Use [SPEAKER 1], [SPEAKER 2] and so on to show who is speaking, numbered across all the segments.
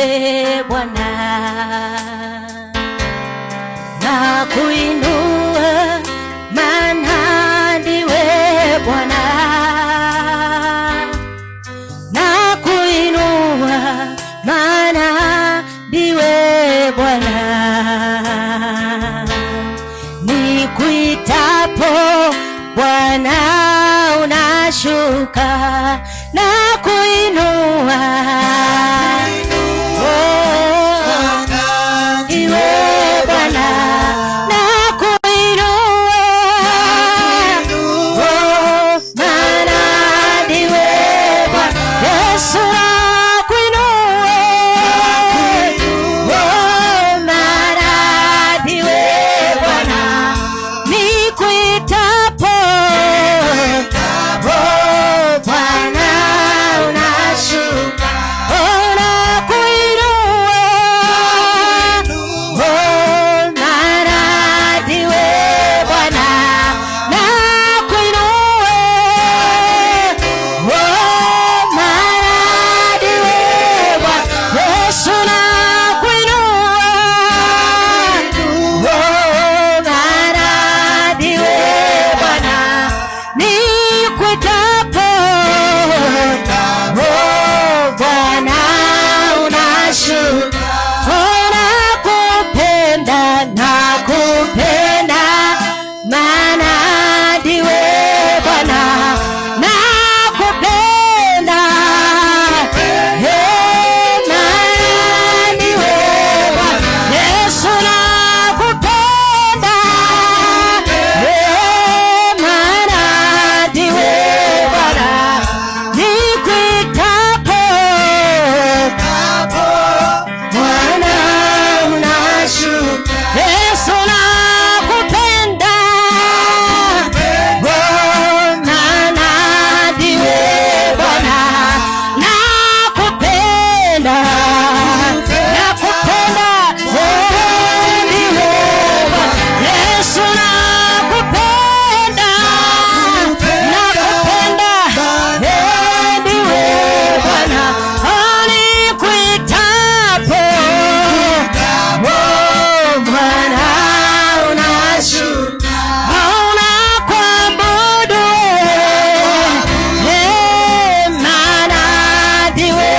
[SPEAKER 1] Ndiwe Bwana, na kuinua maana ndiwe Bwana, na kuinua maana ndiwe Bwana. Nikuitapo Bwana unashuka na kuinua. Oh, ndiwe Bwana, na kuinua. Oh, maana ndiwe Bwana. Yesu nakuinua. Oh, maana ndiwe Bwana. Nikuitapo, oh, Bwana unashuka. Oh, nakuinua. Oh, maana ndiwe Bwana. Nakuinua. Oh, maana ndiwe Bwana. Yesu nakuinua. Oh, maana ndiwe Bwana. Nikuitapo, oh, Bwana unashuka. Oh, nakupenda, nakupenda, maana ndiwe Bwana. Nakupenda, eh, maana ndiwe Bwana. Yesu nakupenda, eh, maana ndiwe Bwana. Nikuitapo, Bwana unashuka. Yesu nakupenda, oh, maana ndiwe Bwana. Nakupenda, nakupenda, oh, ndiwe Bwana. Yesu nakupenda, nakupenda, eh, ndiwe Bwana. Oh, nikuitapo, oh, Bwana unashuka. Oh, nakuabudu, eh, maana ndiwe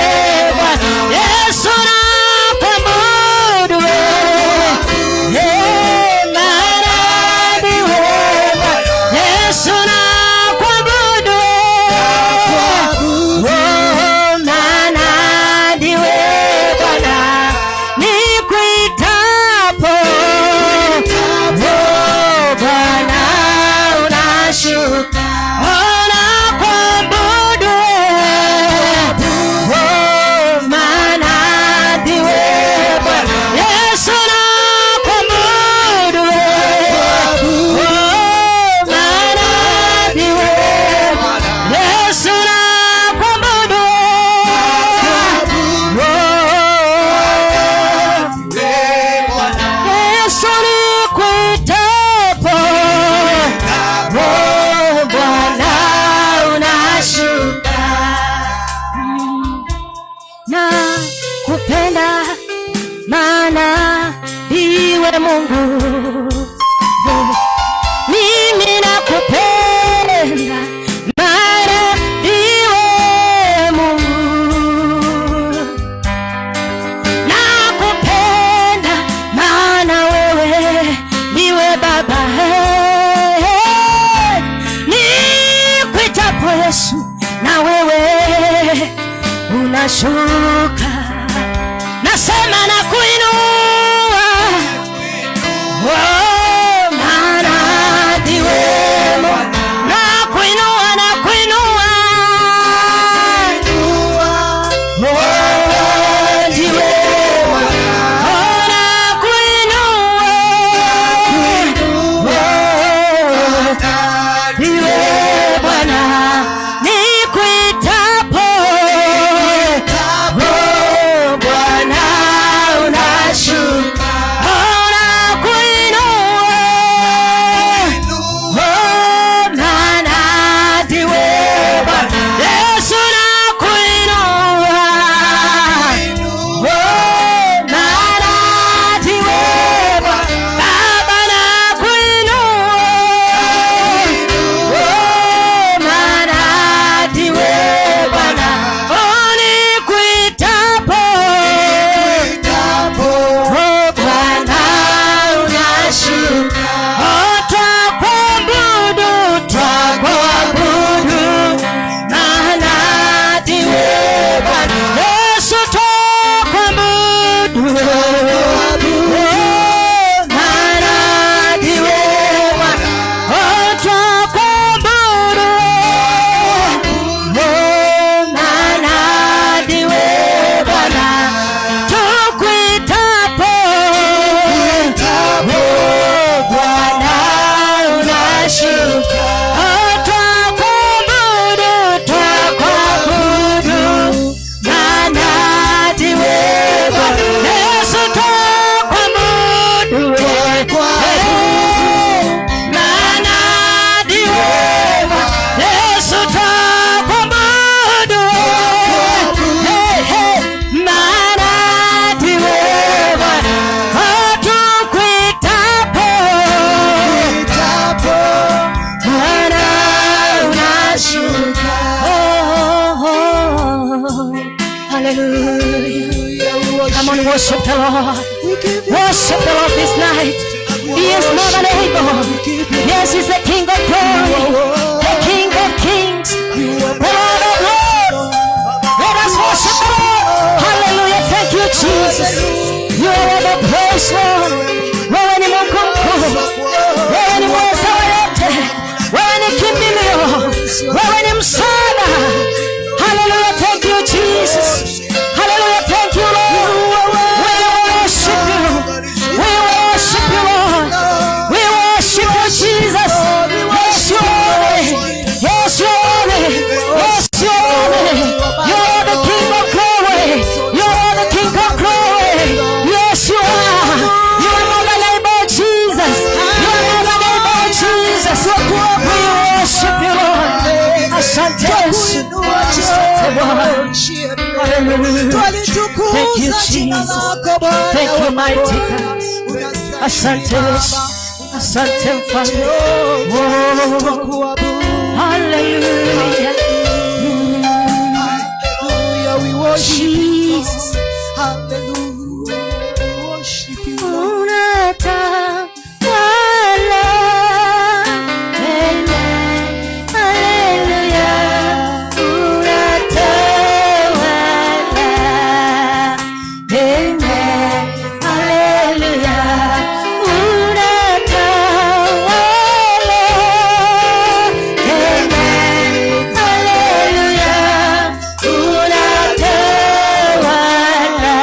[SPEAKER 1] Bwana. Yesu nakuabudu, eh, maana ndiwe Bwana. Yesu nakuabudu, oh, maana ndiwe Bwana. Nikuitapo, oh, Bwana unashuka. Oh, nakuabudu, oh, maana ndiwe Bwana. Yesu nakuabudu, oh, maana ndiwe Bwana. Yesu nakuabudu, oh, Yesu nikuitapo, oh, Bwana unashuka. Na kupenda maana ndiwe Mungu. Mimi nakupenda maana ndiwe Mungu. Nakupenda maana wewe ndiwe Baba. Nikuitapo Yesu na wewe unashuka, nasema na kuinua, oh, maana ndiwe Mungu. Nakuinua, nakuinua, oh, ndiwe Bwana. Oh, nakuinua, oh, ndiwe Bwana. Nikuitapo, oh, Bwana unashuka. Oh, nakuinua. Maana ndiwe Bwana. Oh, twakuabudu. Oh, maana ndiwe Bwana. Tukuitapo, oh, Bwana unashuka. Oh, twakuabudu, twakuabudu. Maana ndiwe Bwana. Yesu twakuabudu. Eh, maana ndiwe Bwana. Yesu twakuabudu. Hey, hey, maana ndiwe Bwana. Oh, tukuitapo, Bwana unashuka. Oh, oh, oh. Hallelujah. Come on, worship the Lord. Worship the Lord this night. He is more than able. Yes, He's the King of glory, the King of kings, the Lord of lords. Let us worship the Lord. Hallelujah. Thank you, Jesus. You are the praise, Lord. Wewe ni Mungu mkuu. Wewe ni mweza wa yote. Wewe ni kimbilio. Wewe ni msaada. Hallelujah. Thank you, Jesus. Hallelujah. Thank you, Lord. We worship you. We worship you, Lord. We worship you, Jesus. Yes, you are. Yes, you are. Yes, you are. You are the King of glory. You are the King of glory. Yes, you are. You are more than able, Jesus. You are more than able, Jesus. We worship you, Lord. Asante Yesu. Asante Bwana. Hallelujah. Thank you, Jesus. Thank you, mighty God. Asante Yesu. Asante Mfalme. Oh, hallelujah.
[SPEAKER 2] We worship you.
[SPEAKER 1] Jesus.
[SPEAKER 2] Hallelujah. We worship you, Lord.
[SPEAKER 1] Unatawala. Amen. Hallelujah. Unatawala. Amen. Hallelujah. Unatawala. Amen. Hallelujah. Unatawala.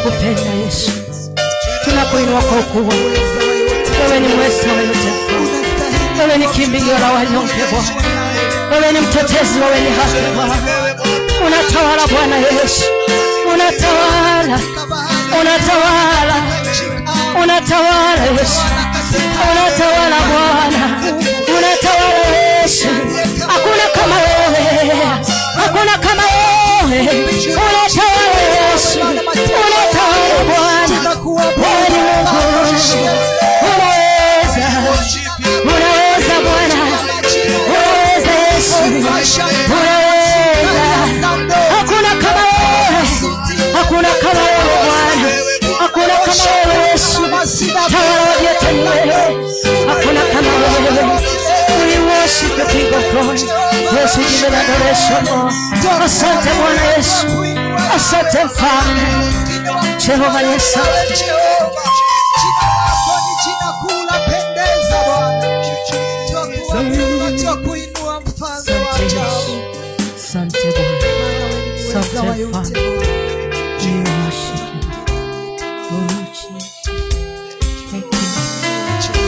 [SPEAKER 1] Tunakupenda Yesu, tunakuinua kwa ukuu. Wewe ni mweza wa yote, wewe ni kimbilio la wanyonge Bwana, wewe ni mtetezi wa wenye haki Bwana. Unatawala Bwana Yesu, unatawala, unatawala, unatawala Yesu, unatawala Bwana, unatawala Yesu. Hakuna kama wewe, hakuna kama wewe. Unatawala Yesu, unatawala Bwana. Wewe ni Mungu, unaweza, unaweza Bwana, unaweza Yesu, unaweza. Hakuna kama wewe, hakuna kama wewe Bwana, hakuna kama wewe Yesu. Tawala wa vyote ni wewe, hakuna kama wewe. We worship the King of Glory. Yes, we give it adoration, Lord. Asante Bwana Yesu, asante Mfalme Jehova Yesu.
[SPEAKER 2] Jina lako ni jina kuu la pendeza Bwana. Twakuabudu, twakuinua mfalme wa
[SPEAKER 1] Asante
[SPEAKER 2] ajabu.
[SPEAKER 1] Yesu, asante Bwana,
[SPEAKER 2] Maana wewe ni mweza
[SPEAKER 1] asante
[SPEAKER 2] wa yote
[SPEAKER 1] Mfalme.
[SPEAKER 2] Bwana.
[SPEAKER 1] We worship you. Oh, Jesus. Thank you.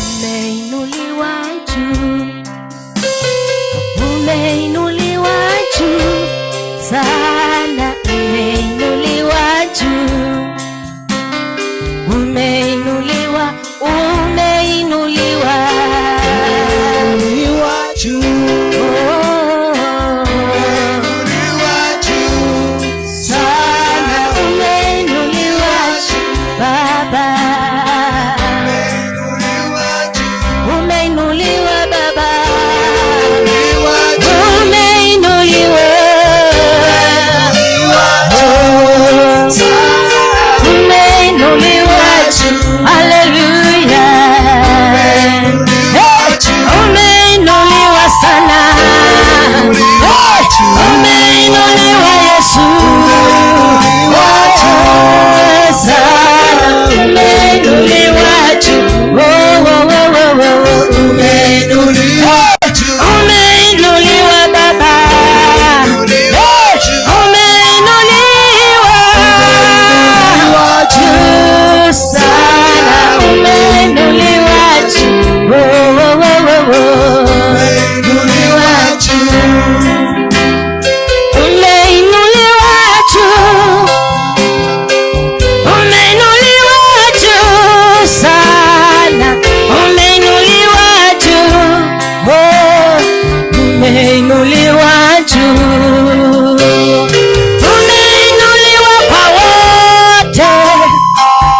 [SPEAKER 1] Umeinuliwa juu, umeinuliwa juu sana, umeinuliwa juu, umeinuliwa, umeinuliwa.
[SPEAKER 2] Umeinuliwa juu.
[SPEAKER 1] Oh,
[SPEAKER 2] Umeinuliwa juu
[SPEAKER 1] sana, umeinuliwa juu Baba,
[SPEAKER 2] Umeinuliwa juu.
[SPEAKER 1] umeinuliwa Baba,
[SPEAKER 2] Umeinuliwa
[SPEAKER 1] umeinuliwa.
[SPEAKER 2] juu sana.
[SPEAKER 1] Umeinuliwa juu, haleluya. Hey, umeinuliwa sana. Hey, umeinuliwa Yesu. Oh, sana. Umeinuliwa juu. Oh, oh, oh, oh, oh, oh.
[SPEAKER 2] Umeinuliwa juu.
[SPEAKER 1] Umeinuliwa Baba. Hey, umeinuliwa juu sana, umeinuliwa juu. Oh, oh, oh, oh, oh.
[SPEAKER 2] Umeinuliwa juu.
[SPEAKER 1] Umeinuliwa juu, umeinuliwa juu sana, umeinuliwa juu. Oh, umeinuliwa juu, umeinuliwa kwa wote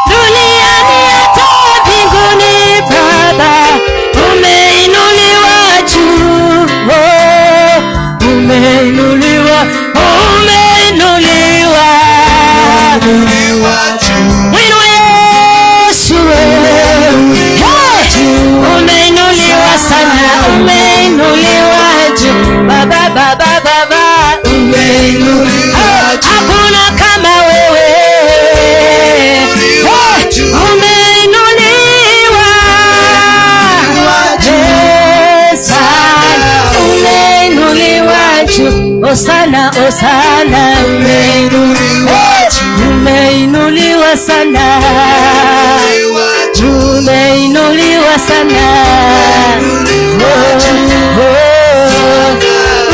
[SPEAKER 1] duniani hata mbinguni Baba, umeinuliwa juu, oh, umeinuliwa, umeinuliwa,
[SPEAKER 2] Umeinuliwa juu.
[SPEAKER 1] Winua Yesu, hey, umeinuliwa sana, umeinuliwa juu, Baba, Baba, Baba,
[SPEAKER 2] Umeinuliwa juu.
[SPEAKER 1] hakuna kama wewe. Hey, umeinuliwa Eh, sana, umeinuliwa juu, Hosana, Hosana,
[SPEAKER 2] Umeinuliwa juu.
[SPEAKER 1] umeinuliwa sana, umeinuliwa sana, Oh, oh,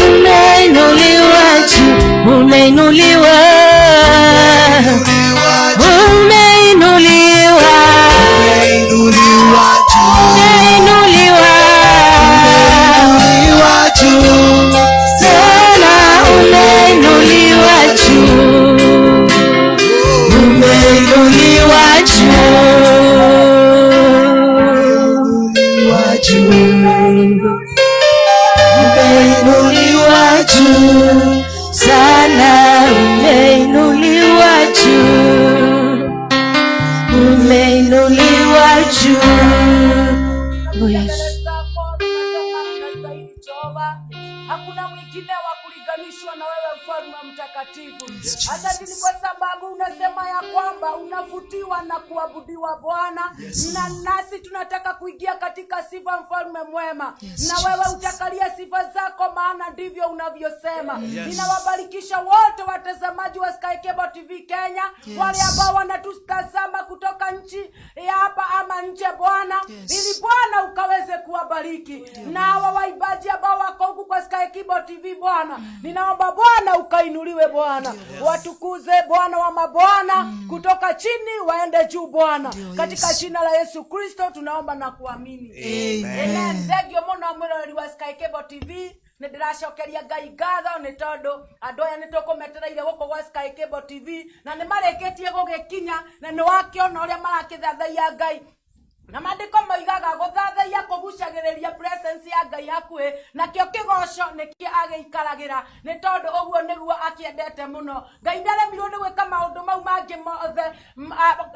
[SPEAKER 1] umeinuliwa juu, umeinuliwa, umeinuliwa,
[SPEAKER 2] Umeinuliwa juu.
[SPEAKER 1] umeinuliwa
[SPEAKER 2] Umeinuliwa juu.
[SPEAKER 1] sana, umeinuliwa juu, umeinuliwa juu.
[SPEAKER 2] Umeinuliwa juu.
[SPEAKER 1] Umeinuliwa juu sana, umeinuliwa juu, umeinuliwa juu. Oh, Yesu.
[SPEAKER 3] Mbele zako tunasema unastahili Jehova, hakuna mwingine wa kulinganishwa kufananishwa na wewe, mfalme mtakatifu. Asante ni kwa sababu unasema ya kwamba unavutiwa na kuabudiwa, Bwana, na nasi tunataka kuingia katika sifa, mfalme mwema, na wewe
[SPEAKER 1] Jesus.
[SPEAKER 3] Utakalia sifa zako, maana ndivyo unavyosema. Ninawabarikisha wote watazamaji wa Sky Cable TV Kenya, wale ambao wanatutazama kutoka nchi ya hapa ama nje, Bwana, ili Bwana ukaweze kuwabariki, na hawa waimbaji ambao wako huku kwa Sky Cable TV, Bwana, ninaomba Bwana ukainuliwe, Bwana, watukuze Bwana wa mabwana, kutoka chini waende juu, Bwana, katika
[SPEAKER 1] Yesu.
[SPEAKER 3] Jina la Yesu Kristo tunaomba na kuamini.
[SPEAKER 1] Amen.
[SPEAKER 3] Amen. Thengio mũno, mwĩroreri wa Sky Cable TV. Nĩ ndĩracokeria Ngai ngatho nĩ tondũ andũ aya nĩ tũkũmetereire gũkũ gwa Sky Cable TV na nĩ marĩkĩtie gũgĩkinya, na nĩ wakĩona ũrĩa marakĩthathaiya Ngai, na maandĩko moigaga gũthathaiya kũgucagĩrĩria presence ya Ngai hakuhĩ, nakĩo kĩgoco nĩkĩo agĩikaragĩra, nĩ tondũ ũguo nĩguo akĩendete mũno. Ngai nĩaremirwo nĩ gwĩka maũndũ mau mangĩ mothe,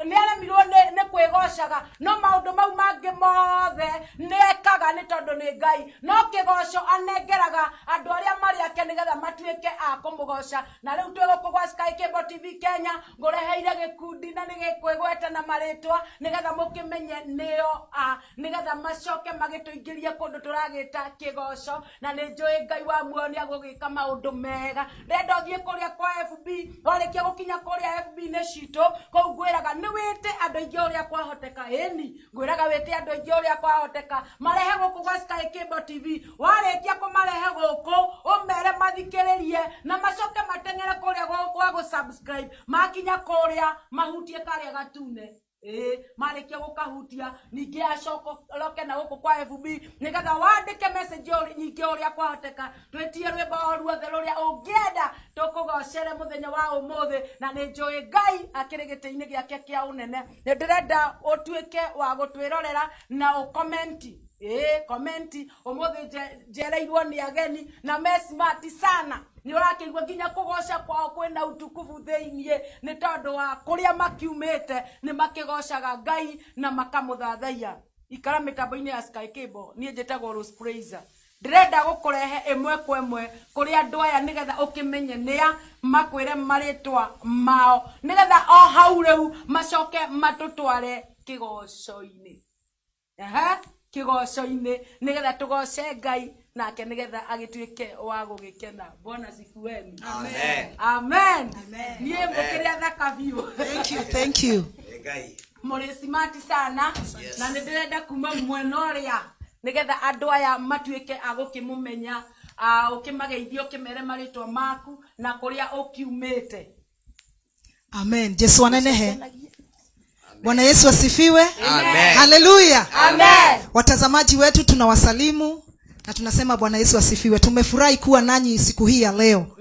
[SPEAKER 3] nĩaremirwo nĩ kwĩgocaga, no maũndũ mau mangĩ mothe nĩekaga nĩ tondũ nĩ Ngai, no kĩgoco anengeraga andũ arĩa marĩ ake nĩgetha matuĩke a kũmũgoca. Na rĩu twĩ gũkũ gwa Sky Cable TV Kenya, ngũreheire gĩkundi na nĩ gĩkwĩgweta na marĩtwa nĩgetha mũkĩmenye nĩo a, nĩgetha macoke magĩtũingĩrie kũndũ tũragĩta kĩgoco, na nĩ njũĩ Ngai wa muoyo nĩ agũgĩka maũndũ mega. Ndenda ũthiĩ kũrĩa kwa FB, warĩkia gũkinya kũrĩa FB nĩ citũ kũu, ngwĩraga nĩ wĩte andũ aingĩ ũrĩa kwahoteka. Ĩni, ngwĩraga wĩte andũ aingĩ ũrĩa kwahoteka, marehe gũkũ gwa Sky Cable TV. Warĩkia kũmarehe gũkũ, ũmere mathikĩrĩrie na macoke mateng'ere kũrĩa gwa gũ-subscribe. Makinya kũrĩa mahutie karĩa gatune. Ĩĩ, marĩkia gũkahutia, ningĩ acokoroke na gũkũ kwa FB nĩgetha wandĩke message nyingĩ ũrĩa kwahoteka, twĩtie rwĩmbo o ruothe rũrĩa ũngĩenda tũkũgocere mũthenya wa ũmũthĩ, na nĩ njũĩ Ngai akĩrĩ gĩtĩ-inĩ gĩake kĩa ũnene. Nĩ ndĩrenda ũtuĩke wa gũtwĩrorera na ũkomenti. Ĩĩ, komenti. Ũmũthĩ njereirwo nĩ ageni na me smart sana, nĩ ũrakĩigua nginya kũgoca kwao kwĩna utukufu thĩiniĩ, nĩ tondũ wa kũrĩa makiumĩte nĩ makĩgocaga Ngai na makamũthathaiya. Ikara mĩtambo-inĩ ya Sky Cable. Niĩ njĩtagwo Rose Praiser. Ndĩrenda gũkũrehe ĩmwe kwa ĩmwe kũrĩ andũ aya nĩgetha ũkĩmenye nĩa, makwĩre marĩtwa mao, nĩgetha o hau rĩu macoke matũtware kĩgoco-inĩ. Ehe, kĩgoco-inĩ, nĩgetha tũgoce Ngai nake nĩgetha agĩtuĩke wa gũgĩkena. Bwana sifiweni.
[SPEAKER 2] Amen.
[SPEAKER 3] Amen. Niĩ mũkĩrĩa thaka biũ.
[SPEAKER 4] Thank you, thank you.
[SPEAKER 2] Ngai.
[SPEAKER 3] Mũrĩ smart sana. Na nĩ ndĩrenda kuma mwena ũrĩa nĩgetha andũ aya matuĩke a gũkĩmũmenya, ũkĩmageithie, ũkĩmere marĩtwa maku na kũrĩa ũkiumĩte.
[SPEAKER 4] Amen. Jesu anenehe. Bwana Yesu asifiwe.
[SPEAKER 2] Amen.
[SPEAKER 4] Haleluya.
[SPEAKER 3] Amen.
[SPEAKER 4] Watazamaji wetu, tunawasalimu na tunasema Bwana Yesu asifiwe. Tumefurahi kuwa nanyi siku hii ya leo.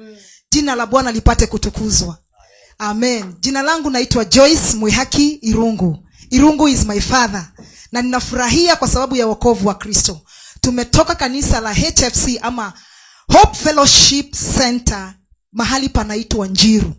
[SPEAKER 4] Jina la Bwana lipate kutukuzwa. Amen. Jina langu naitwa Joyce Mwihaki Irungu. Irungu is my father. Na ninafurahia kwa sababu ya wokovu wa Kristo. Tumetoka kanisa la HFC ama Hope Fellowship Center, mahali panaitwa Njiru.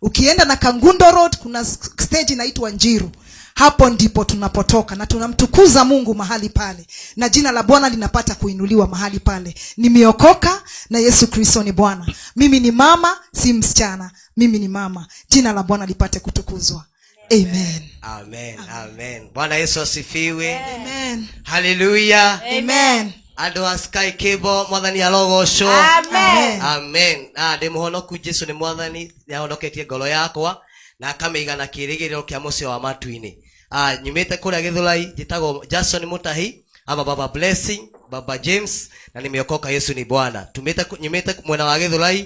[SPEAKER 4] Ukienda na Kangundo Road kuna stage inaitwa Njiru. Hapo ndipo tunapotoka na tunamtukuza Mungu mahali pale, na jina la Bwana linapata kuinuliwa mahali pale. Nimeokoka na Yesu Kristo ni Bwana. Mimi ni mama, si msichana. Mimi ni mama. Jina la Bwana lipate kutukuzwa. Amen.
[SPEAKER 2] Amen. Amen. Bwana Yesu asifiwe.
[SPEAKER 4] Amen.
[SPEAKER 2] Haleluya.
[SPEAKER 4] Amen.
[SPEAKER 2] Andũ a Sky Cable, mwathani arogocwo.
[SPEAKER 3] Amen.
[SPEAKER 2] Amen. Ndĩ mũhonoku, Jesu nĩ mwathani, nĩahonoketie ngoro yakwa na akamĩiga na kĩĩrĩgĩrĩro kĩa mũciĩ wa matu-inĩ. Nyumĩte kũrĩa Gĩthũrai, njĩtagwo Jason Mutahi ama Baba Blessing, Baba James, na nimeokoka, Yesu ni Bwana. Tumĩte nyumĩte mwena wa Gĩthũrai,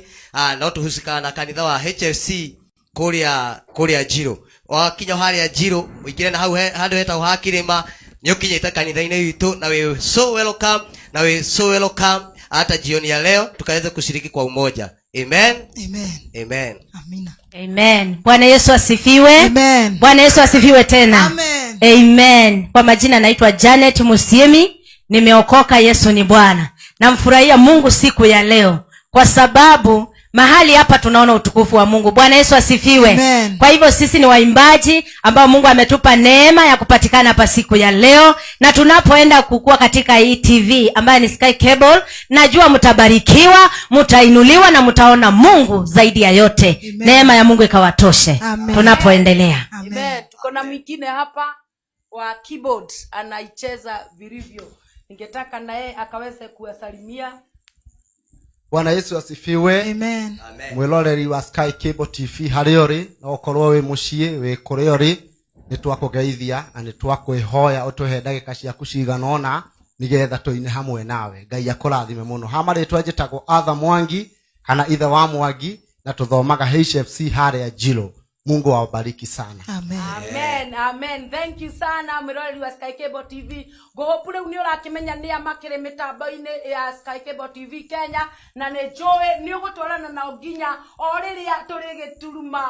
[SPEAKER 2] no tũhusikaga na kanitha wa HFC kũrĩa Njirũ. Wakinya harĩa Njirũ, ũingĩre na hau handũ hetagwo ha kĩrĩma, nĩ ũkinyĩte kanitha-inĩ witũ, na we so welcome, na we so welcome hata jioni ya leo tukaweza kushiriki kwa umoja. Amen.
[SPEAKER 4] Amen.
[SPEAKER 2] Amen.
[SPEAKER 4] Amina.
[SPEAKER 1] Amen. Bwana Yesu asifiwe.
[SPEAKER 4] Amen.
[SPEAKER 1] Bwana Yesu asifiwe tena.
[SPEAKER 4] Amen.
[SPEAKER 1] Amen. Kwa majina naitwa Janet Musiemi, nimeokoka, Yesu ni Bwana. Namfurahia Mungu siku ya leo kwa sababu Mahali hapa tunaona utukufu wa Mungu. Bwana Yesu asifiwe.
[SPEAKER 4] Amen.
[SPEAKER 1] Kwa hivyo sisi ni waimbaji ambao Mungu ametupa neema ya kupatikana hapa siku ya leo, na tunapoenda kukua katika hii TV ambayo ni Sky Cable, najua mtabarikiwa, mtainuliwa na mtaona Mungu zaidi ya yote.
[SPEAKER 4] Amen.
[SPEAKER 1] Neema ya Mungu ikawatoshe
[SPEAKER 4] Amen.
[SPEAKER 1] tunapoendelea.
[SPEAKER 4] Amen.
[SPEAKER 3] Amen. Tuko na mwingine hapa wa keyboard anaicheza vilivyo. Ningetaka na yeye akaweze kuwasalimia.
[SPEAKER 5] Bwana Yesu asifiwe.
[SPEAKER 4] Amen.
[SPEAKER 5] Mwiroreri wa Sky Cable TV harĩa ũrĩ, no ũkorwo wĩ mũciĩ, wĩ kũrĩa ũrĩ, nĩ twakũgeithia na nĩ twakwĩhoya ũtũhe ndagĩka ciaku cigana ũna nĩgetha tũine hamwe nawe. Ngai akũrathime mũno. Ha marĩtwa njĩtagwo Arthur Mwangi kana ithe wa Mwangi, na tũthomaga HFC harĩa Njiro. Mungu awabariki sana.
[SPEAKER 4] Amen.
[SPEAKER 3] Amen, amen. Thank you sana mwiroreri wa Sky Cable TV. Ngũhopu rĩu nĩ ũrakĩmenya nĩa makĩrĩ mĩtambo-inĩ ya Sky Cable TV Kenya, na nĩ njũĩ nĩ ũgũtwarana nao nginya o rĩrĩa tũrĩgĩturuma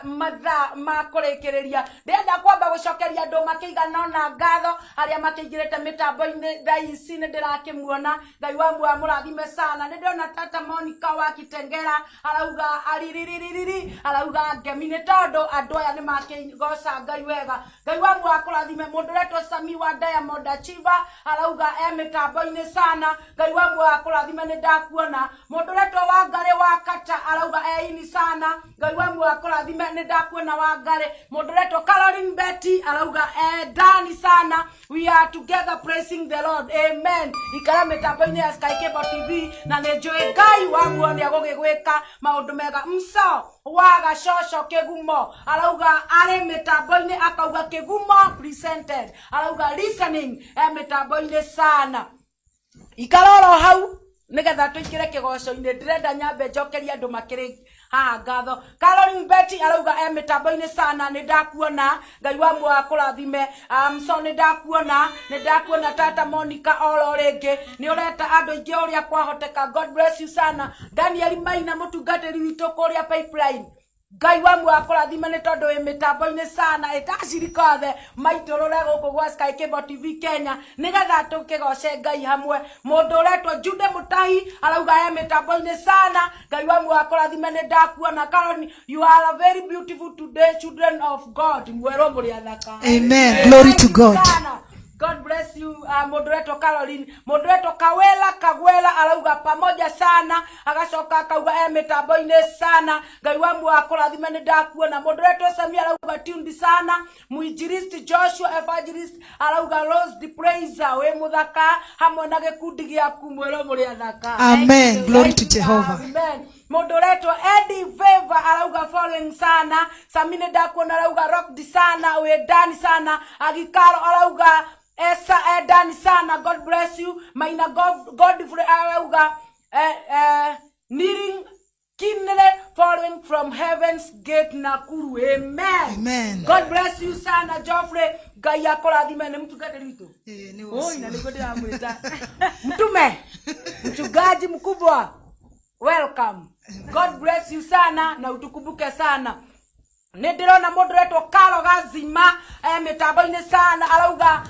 [SPEAKER 3] mathaa ma kũrĩkĩrĩria. Ndĩrenda kwamba gũcokeria andũ makĩigana ũna ngatho arĩa makĩingĩrĩte mĩtambo-inĩ thaa ici, nĩ ndĩrakĩmuona. Ngai wa muoyo amũrathime sana. Nĩ ndĩrona tata Monica wa Kitengera arauga aririririri, arauga ngemi nĩ tondũ andũ aya nĩ makĩgoca Ngai wega. Ngai wa muoyo akũrathime. Mũndũ ũretwo Sami wa Diamond Achiever arauga e mĩtambo-inĩ sana. Ngai wa muoyo akũrathime, nĩ ndakuona. Mũndũ ũretwo Wangarĩ wa Kata arauga e ini sana. Ngai wa muoyo akũrathime, nĩ ndakuona Wangarĩ. Mũndũ ũretwo Caroline Betty arauga e ndani sana. We are together praising the Lord. Amen. Ikara mĩtambo-inĩ ya Sky Cable TV na nĩ njũĩ Ngai wa muoyo nĩ agũgĩgwĩka maũndũ mega. Mso wa Gacoco Kĩgumo arauga arĩ mĩtambo-inĩ, akauga Kĩgumo presented, arauga listening e mĩtambo-inĩ sana. Ikara oro hau nigetha tuingire kigoco-inĩ. Ndĩrenda nyambe njokerie andũ makĩrĩ haha ngatho. Caroline Betty arauga e mĩtambo-inĩ sana, nĩ ndakuona. Ngai wa muoyo akũrathime. So nĩ ndakuona, nĩ ndakuona tata Monica oro rĩngĩ, nĩ ũreta andũ aingĩ ũrĩa kwahoteka. God bless you sana. Daniel Maina, mũtungatĩri witũ kũrĩa Pipeline, Ngai wa muoyo akũrathime nĩ tondũ wĩ mĩtambo-inĩ sana. Ĩtacirika othe maitũrũre gũkũ gwa Sky Cable TV Kenya nĩgetha tũkĩgoce Ngai hamwe. Mũndũ ũretwo Jude Mũtahi arauga e mĩtambo-inĩ sana. Ngai wa muoyo akũrathime, nĩ ndakuona. Caroline, you are a very beautiful today, children of God. Mwerwo mũrĩ athaka.
[SPEAKER 4] Amen. Glory to
[SPEAKER 3] Thank you
[SPEAKER 4] God.
[SPEAKER 3] sana. God bless you, mũndũ ũretwo Caroline. Mũndũ ũretwo Kawela Kagwela arauga pamoja sana, agacoka akauga e mĩtambo-inĩ sana. Ngai wa muoyo akũrathime, nĩ ndakuona. Mũndũ ũretwo Samia arauga tuned sana. Mwinjilisti Joshua Evangelist arauga Rose the Praiser wĩ mũthaka hamwe na gĩkundi gĩaku, mwĩrwo mũrĩ athaka.
[SPEAKER 4] Amen.
[SPEAKER 3] Thank you.
[SPEAKER 4] Glory to
[SPEAKER 3] Thank you.
[SPEAKER 4] Jehovah.
[SPEAKER 3] Amen. Mũndũ ũretwo Eddie Favor arauga following sana. Samine ndakuona, arauga rock sana, wĩ ndani sana. Agikaro arauga esa ndani sana. God bless you. Maina Godfrey arauga kneeling keenly following from heaven's gate Nakuru. Amen.
[SPEAKER 4] Amen.
[SPEAKER 3] God bless you sana Geoffrey. Ngai akũrathime. Nĩ mũtungatĩri witũ.
[SPEAKER 4] Eh, nĩ
[SPEAKER 3] Oi, na nĩguo ndĩramwĩta mtume, mchungaji mkubwa, welcome. God bless you sana na utukumbuke sana. Nĩ ndĩrona mũndũ ũretwo Karo Gazima mĩtambo-inĩ sana, arauga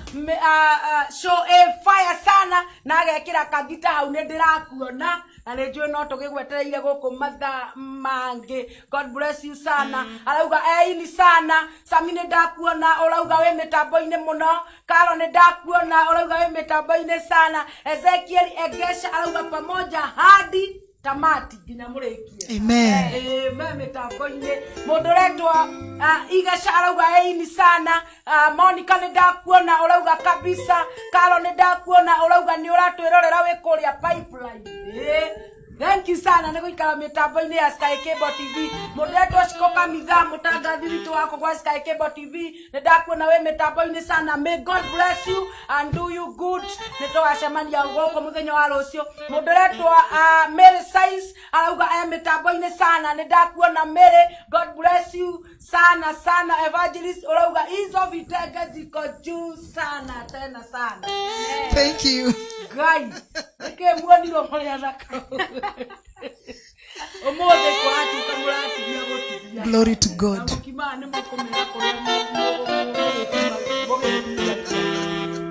[SPEAKER 3] show a fire sana na agekĩra kagita hau. Nĩ ndĩrakuona na nĩ njũĩ no tũgĩgwetereire gũkũ mathaa mangĩ. God bless you sana. Arauga eini sana. Sami, nĩ ndakuona, ũrauga wĩ mĩtambo-inĩ mũno. Karo, nĩ ndakuona, ũrauga wĩ mĩtambo-inĩ sana. Ezekiel Egesha arauga pamoja hadi tamati, nginya mũrĩkie.
[SPEAKER 4] Amen.
[SPEAKER 3] Me mĩtambo-inĩ. Mũndũ ũretwo Igeca arauga eini sana. Monica, nĩ ndakuona, ũrauga kabisa. Karo, nĩ ndakuona, ũrauga nĩ ũratwĩrorera wĩ kũrĩa Pipeline. Thank you sana nĩ gũikara mĩtambo-inĩ ya Sky Cable TV. Mũndũ ũretwo Ciko Kamitha, mũtangathi witũ wakwa gwa Sky Cable TV, nĩ ndakuona wĩ mĩtambo-inĩ sana. May God bless you and do you good. Nĩ tũgacemania gũkũ mũthenya wa rũciũ. Mũndũ ũretwo Mary Size arauga e mĩtambo-inĩ sana. Nĩ ndakuona Mary, God bless you sana sana. Evangelist ũrauga hizo vitenge ziko juu sana tena sana.
[SPEAKER 4] Thank you.
[SPEAKER 3] Ngai nĩkĩ muonirwo mũrĩ athaka ũmũthĩ kũratuĩka mũratigia gũtigia.
[SPEAKER 4] Glory to God.
[SPEAKER 3] Na mũkimaa nĩ mũkũmĩra kũrĩa mũgĩtiga.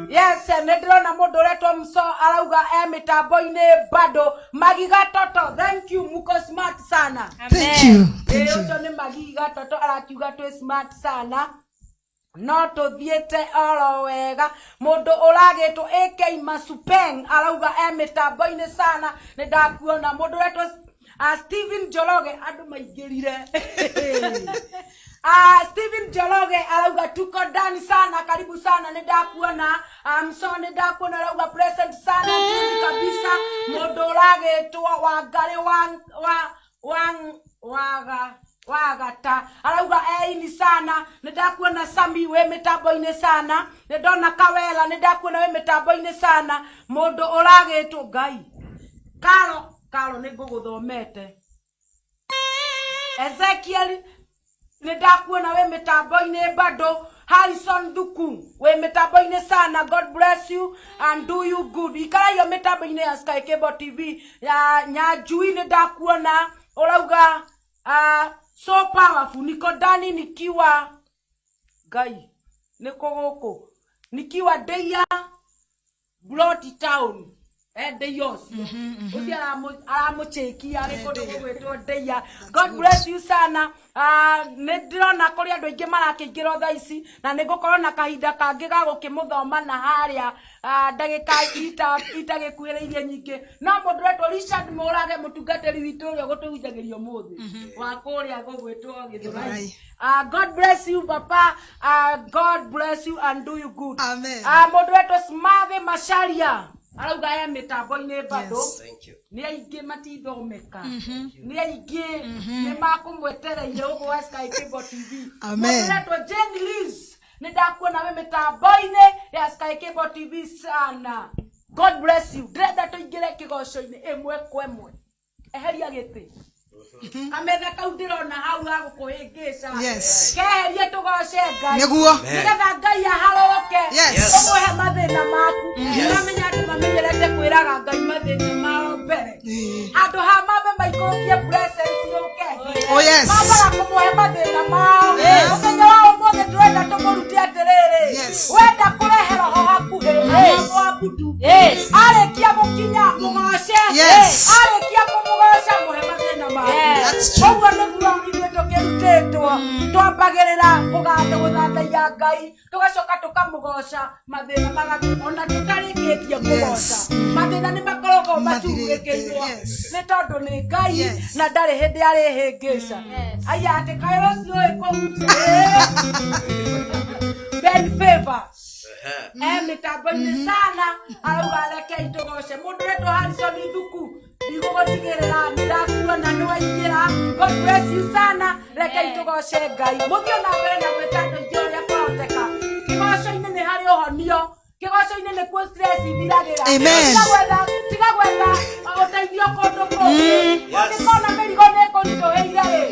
[SPEAKER 3] Yes, nĩ ndĩrona. ndĩrona mũndũ ũretwo Mso arauga e mĩtambo-inĩ bado. Magiga Toto, thank you, muko smart sana.
[SPEAKER 4] Thank you. Thank you.
[SPEAKER 3] Ũcio nĩ Magiga Toto arakiuga twĩ smart sana. No tũthiĩte oro wega. Mũndũ ũragĩtwo AK Masupeng arauga e mĩtambo-inĩ sana. Nĩ ndakuona. Mũndũ ũretwo Steven Njoroge, andũ maingĩrire. Steven Njoroge arauga tuko ndani sana, karibu sana, nĩ ndakuona. Mso nĩ ndakuona arauga present sana, tuli kabisa. Mũndũ ũragĩtwo Wangari wa wagata arauga eini sana. Nĩ ndakuona Sami wĩ mĩtambo-inĩ sana. Nĩ ndona Kawela, nĩ ndakuona wĩ mĩtambo-inĩ sana. Mũndũ ũragĩtwo Ngai Karo Karo nĩ ngũgũthomete. Ezekiel nĩ ndakuona wĩ mĩtambo-inĩ bado. Harrison Duku wĩ mĩtambo-inĩ sana. God bless you and do you good. Ikara iyo mĩtambo-inĩ ya Sky Cable TV ya Nyanjui nĩ ndakuona ũrauga so powerful, niko ndani nikiwa Ngai niko gũkũ nikiwa Ndeia Blot Town. Ndeia ũcio ũcio aramũchĩkia arĩ kũndũ gũgwĩtwo Ndeia. God bless you sana. Nĩ ndĩrona kũrĩ andũ aingĩ marakĩingĩra thaa ici na nĩ ngũkorwo na kahinda kangĩ ga gũkĩmũthoma na harĩa ndagĩka itagĩkuhĩrĩirie nyingĩ. No mũndũ ũretwo Richard Mũrage, mũtungatĩri witũ ũrĩa ũgũtũhunjagĩria ũmũthĩ wa kũrĩa gũgwĩtwo Gĩthũrai. God bless you papa. God bless you and do you good.
[SPEAKER 4] Amen.
[SPEAKER 3] Mũndũ ũretwo Smathe Macharia arauga e mĩtambo-inĩ bado.
[SPEAKER 2] Thank you.
[SPEAKER 3] Nĩ aingĩ matithomeka, nĩ aingĩ nĩ makũmwetereire gũkũ gwa Sky Cable TV.
[SPEAKER 4] Amen.
[SPEAKER 3] Mũndũ ũretwo Jane Liz, nĩ ndakuona wĩ mĩtambo-inĩ ya Sky Cable TV sana. God bless you. Ndĩrenda tũingĩre kĩgoco-inĩ ĩmwe kwa ĩmwe. Eheria gĩtĩ kametha kau ndĩrona hau ga gũkũhĩngĩca.
[SPEAKER 4] Yes.
[SPEAKER 3] Keherie tũgoce Ngai.
[SPEAKER 4] Nĩguo.
[SPEAKER 3] Nĩgetha Ngai aharũrũke.
[SPEAKER 4] Yes.
[SPEAKER 3] Ũmũhe mathĩna maku. Ũramenya andũ mamenyerete kwĩraga Ngai mathĩna mao mbere. Handũ ha mambe maikũrũkie presence yũke.
[SPEAKER 4] Oh, yes.
[SPEAKER 3] Mambaga kũmũhe mathĩna mao. Mũthenya wa ũmũthĩ tũrenda tũmũrute atĩrĩrĩ.
[SPEAKER 4] Yes.
[SPEAKER 3] Wenda kũrehe roho hakuhĩ, mũabudu. Arĩkia gũkinya mũgoce.
[SPEAKER 4] Yes.
[SPEAKER 3] Arĩkia kũmũgoca mũhe mathĩna maku.
[SPEAKER 4] That's true.
[SPEAKER 3] Ũguo nĩguo ithuĩ tũkĩrutĩtwo. Twambagĩrĩra gũthathaiya Ngai, tũgacoka tũkamũgoca mathĩna ona tũtarĩkĩtie kũgoca. Mathĩna nĩ makoragwo macurugĩkĩirwo
[SPEAKER 4] Yes.
[SPEAKER 3] nĩ tondũ nĩ Ngai
[SPEAKER 4] Yes.
[SPEAKER 3] na ndarĩ hĩndĩ arĩhĩngĩca. Aya atĩ kaĩ rũciũ ĩ kũhunjia. Ben Favor e mĩtambo-inĩ sana arauga rekei tũgoce. Mũndũ ũretwo Harrison Thuku, ndigũgũtigĩrĩra nĩ ndakuona nĩ waingĩra. God bless you sana. Rekei tũgoce Ngai. Mũthiĩ na mbere na gwĩka andũ aingĩ ũrĩa kwahoteka. Kĩgoco-inĩ nĩ harĩ ũhonio. Kĩgoco-inĩ nĩkuo stress ithiragĩra.
[SPEAKER 4] Amen.
[SPEAKER 3] Tiga gwetha ũteithio kũndũ kũngĩ. Ũngĩkona mĩrigo nĩ ĩkũritũhĩire rĩ,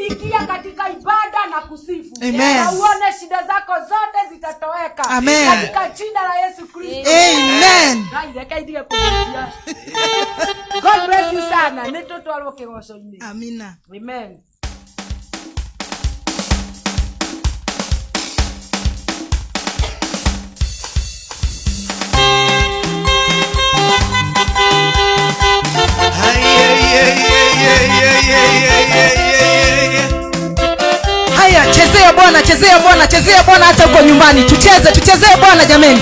[SPEAKER 3] ingia katika ibada na kusifu.
[SPEAKER 4] Amen.
[SPEAKER 3] Na uone shida zako zote zitatoweka.
[SPEAKER 4] Amen.
[SPEAKER 3] Katika jina la Yesu Kristo.
[SPEAKER 4] Amen.
[SPEAKER 3] Ngai reke itige kũhutia. God bless you sana. Nĩ tũtwarwo kĩgoco-inĩ.
[SPEAKER 4] Amina.
[SPEAKER 3] Amen.
[SPEAKER 4] Haya, chezea Bwana, chezea Bwana, chezea Bwana hata huko nyumbani. Tucheze, tuchezee Bwana jameni.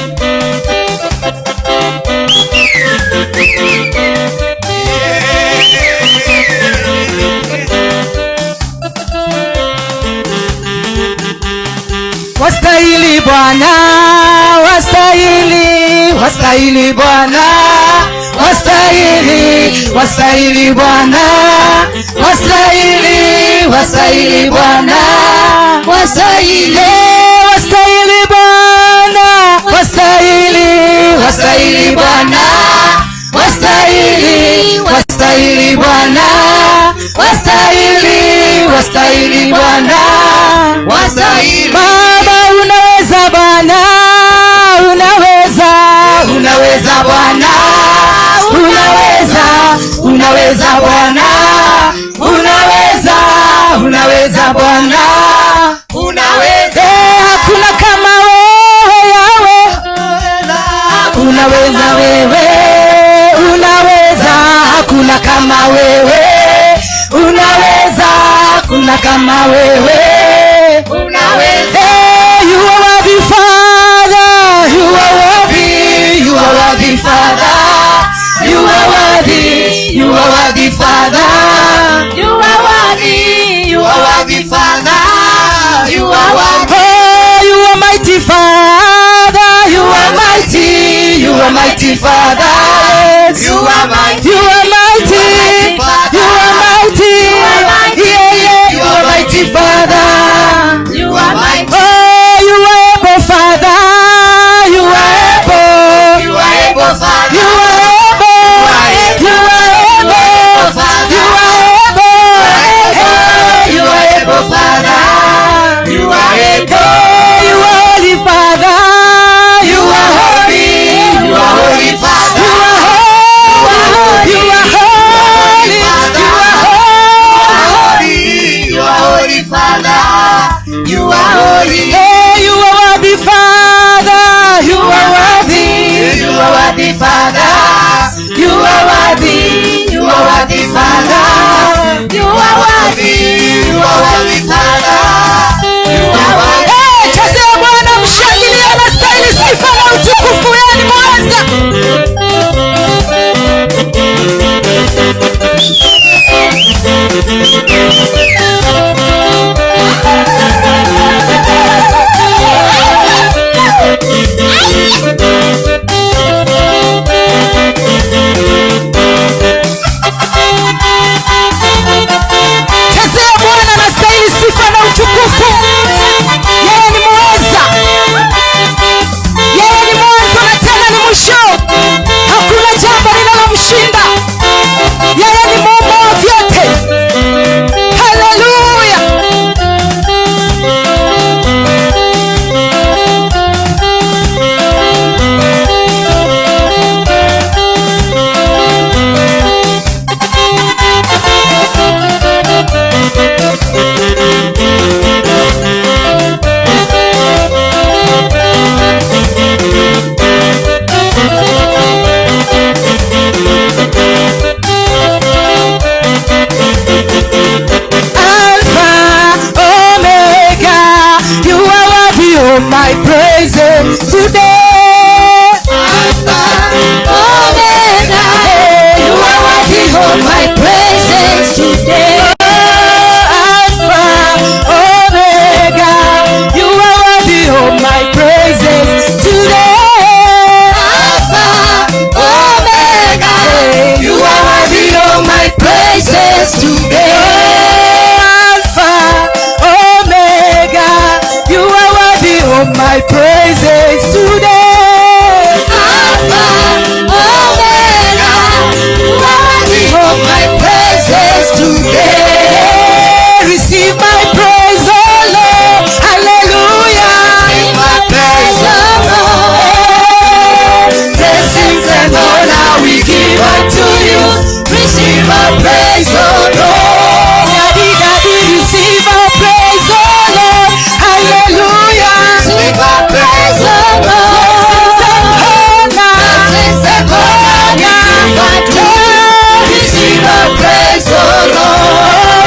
[SPEAKER 4] Wastahili Bwana, wastahili, wastahili Bwana, wastahili, wastahili Bwana, wastahili, wastahili Bwana, wastahili, wastahili Bwana, wastahili, wastahili Bwana, wastahili, wastahili Bwana, wastahili, wastahili Bwana, wastahili. Baba unaweza Bwana, unaweza, unaweza Bwana, unaweza, unaweza Bwana, unaweza, unaweza Bwana, unaweza. Hakuna kama wewe Yahweh, unaweza.
[SPEAKER 1] are mighty, Father. Yes.
[SPEAKER 2] You are mighty.
[SPEAKER 1] You are mighty. You are mighty. Yeah, yeah. You are mighty, Father.
[SPEAKER 2] You are mighty.
[SPEAKER 1] Oh, you are able, Father. You are able.
[SPEAKER 2] You are able, Father.
[SPEAKER 1] You are able. You are able. You are able. Hey, you are able, Father.
[SPEAKER 2] You are able.
[SPEAKER 1] You are holy, Father. You are holy.
[SPEAKER 2] You are holy, Father.
[SPEAKER 1] You are holy. You are holy. You are holy.
[SPEAKER 2] You are holy, Father. You are holy.
[SPEAKER 1] Hey, you are worthy, Father. You are worthy.
[SPEAKER 2] You are worthy, Father.
[SPEAKER 1] You are worthy.
[SPEAKER 2] You are worthy, Father.
[SPEAKER 1] You are worthy.
[SPEAKER 2] You are worthy, Father. You are worthy.
[SPEAKER 1] Hey, chezea Bwana, mshangilie, anastahili sifa na utukufu, yeye ni mweza. Chezea Bwana, anastahili sifa na utukufu. Yeye ni mweza. Yeye ni mwanzo na tena ni mwisho. Hakuna jambo linalomshinda. Yeye ni muumba wa vyote. Haleluya. Alpha, Omega, you are worthy of my praises today.
[SPEAKER 2] Alpha,
[SPEAKER 1] Omega, you are worthy of my praises today. Alpha, Omega, you are worthy of my praises today.
[SPEAKER 2] Alpha, Omega, you are worthy of my praises today.
[SPEAKER 1] Alpha, Omega, you are worthy of my praises today.
[SPEAKER 2] Alpha, Omega, you are worthy of my praises today.
[SPEAKER 1] Receive my praise, oh Lord. Hallelujah.
[SPEAKER 2] Receive my praise, oh Lord. Blessings and honor we give unto you. Receive our praise, oh Lord.
[SPEAKER 1] Daddy, Daddy, receive our praise, oh Lord. Hallelujah.
[SPEAKER 2] Receive our praise, oh Lord.
[SPEAKER 1] Blessings and honor.
[SPEAKER 2] Blessings and honor we give unto you. Receive our praise, oh Lord.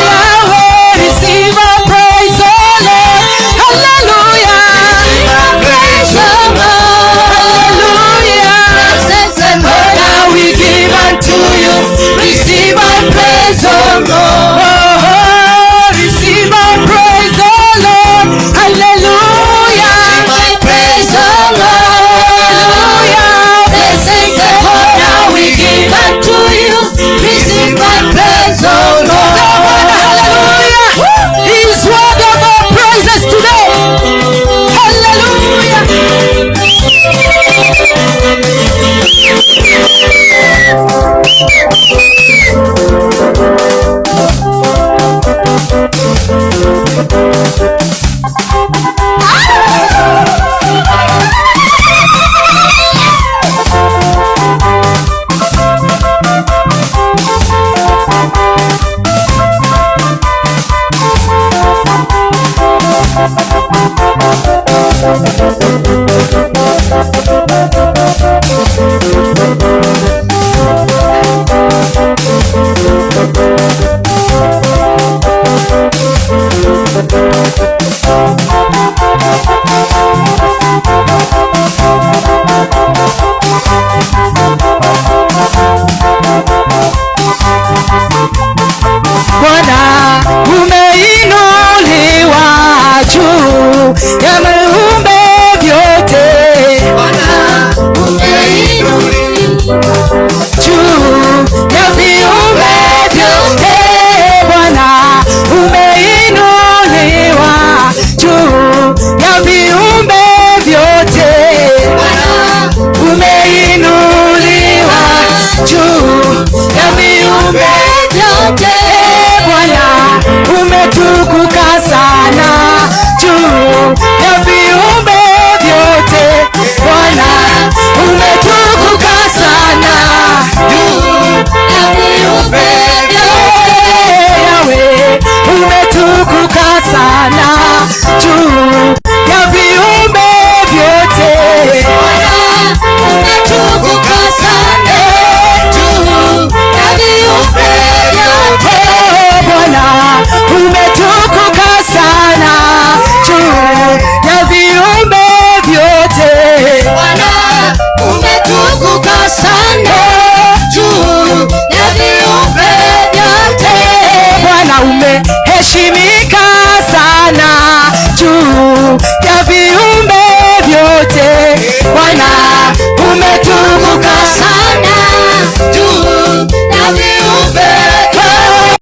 [SPEAKER 1] Yahweh, receive our praise, oh Lord. Hallelujah.
[SPEAKER 2] Receive our praise, oh Lord.
[SPEAKER 1] Hallelujah.
[SPEAKER 2] Blessings and honor we give unto you. Receive our praise, oh Lord.
[SPEAKER 1] Oh, receive our praise, oh Lord. Hallelujah.
[SPEAKER 2] Receive our praise, oh Lord.
[SPEAKER 1] Hallelujah.
[SPEAKER 2] Blessings and honor we give unto you. Receive our praise, oh Lord.
[SPEAKER 1] Hallelujah. He is worthy of our praises today. Hallelujah. Bwana umeinuliwa juu ya viumbe Uheshimiwe.